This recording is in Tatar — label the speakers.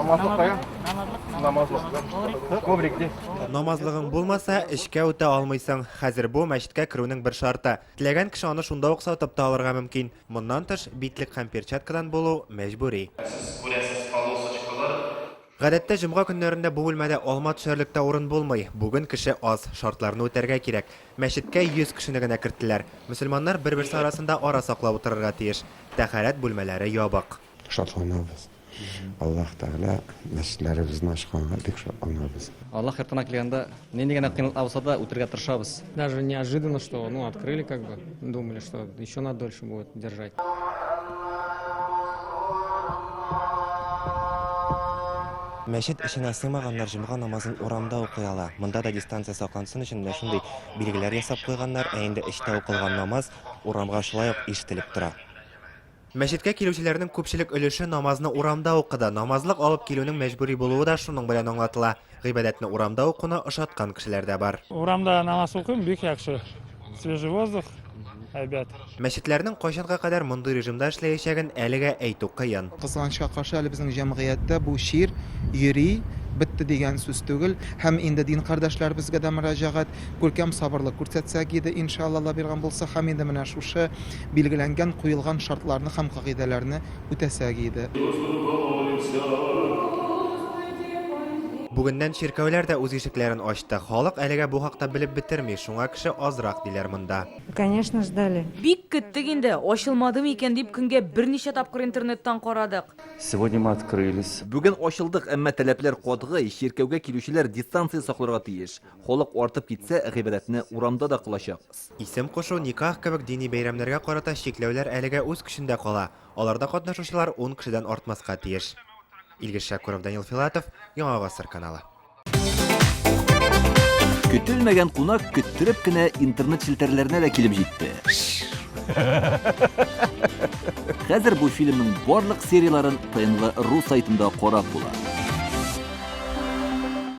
Speaker 1: Намазлык кая? Намазлык. Коврик где?
Speaker 2: Намазлыгың булмаса, эчкә үтә алмыйсың. Хәзер бу, мәчеткә керүнең бер шарты. Теләгән кеше аны шунда ук сатып та алырга мөмкин. Моннан тыш, битлек һәм перчаткадан булу мәҗбүри.
Speaker 3: Сез күрәсез полосочкалар.
Speaker 2: Гадәттә, җомга көннәрендә бу бүлмәдә алма төшәрлек тә урын булмый. Бүген кеше аз, шартларны үтәргә кирәк. Мәчеткә 100 кешене генә керттеләр. Мөселманнар бер-берсе арасында ара саклап утырырга тиеш. Тәһарәт бүлмәләре ябык.
Speaker 4: Шатланабыз. Аллаһ Тәгалә мәчетләребезне ачканга бик шатланабыз.
Speaker 5: Аллаһ йортына килгәндә, нинди генә кыенлыклар булса да, үтергә тырышабыз.
Speaker 6: Даже неожиданно, что, ну, открыли как бы, думали, что еще на дольше будет держать.
Speaker 2: Мәчет эченә сыймаганнар җомга намазын урамда укый ала. Монда да дистанция саклансын өчен менә шундый билгеләр ясап куйганнар, ә инде эчтә укылган намаз урамга шулай ук ишетелеп тора. Мәчеткә килүчеләрнең күпчелек өлеше намазны урамда укыды. Намазлык алып килүнең мәҗбүри булуы да шуның белән аңлатыла. Гыйбадәтне урамда укуны ошаткан кешеләр дә бар.
Speaker 7: Урамда намаз укыйм, бик яхшы. Свежий воздух, әйбәт.
Speaker 2: Мәчетләрнең кайчанга кадәр мондый режимда эшләячәген әлегә әйтү кыен.
Speaker 8: Кызганычка каршы, әле безнең җәмгыятьтә бу чир йөри, бетте дигән сүз түгел. Һәм инде дин кардәшләребезгә дә мөрәҗәгать, Күркәм сабырлык күрсәтсәк иде, иншалла, Алла биргән булса, һәм инде менә шушы билгеләнгән, куелган шартларны һәм кагыйдәләрне үтәсәк иде.
Speaker 2: Бүгеннән чиркәүләр дә үз ишекләрен ачты. Халык әлегә бу хакта белеп бетерми, шуңа кеше азрак, диләр монда.
Speaker 9: Конечно, ждали.
Speaker 10: Бик көттек инде, ачылмадымы икән дип көнгә берничә тапкыр интернеттан карадык.
Speaker 11: Сегодня мы открылись.
Speaker 12: Бүген ачылдык, әмма таләпләр катгый, чиркәүгә килүчеләр дистанция сакларга тиеш. Халык артып китсә, гыйбадәтне урамда да кылачакбыз.
Speaker 2: Исем кушу, никах кебек дини бәйрәмнәргә карата чикләүләр әлегә үз көчендә кала. Аларда катнашучылар ун кешедән артмаска тиеш. Илгиз Шәкүров, Данил Филатов, Яңа Гасыр каналы.
Speaker 12: Көтелмәгән кунак көттереп кенә интернет челтәрләренә дә килеп җитте. Хәзер бу фильмның барлык серияләрен ТНВ ру сайтында карап була.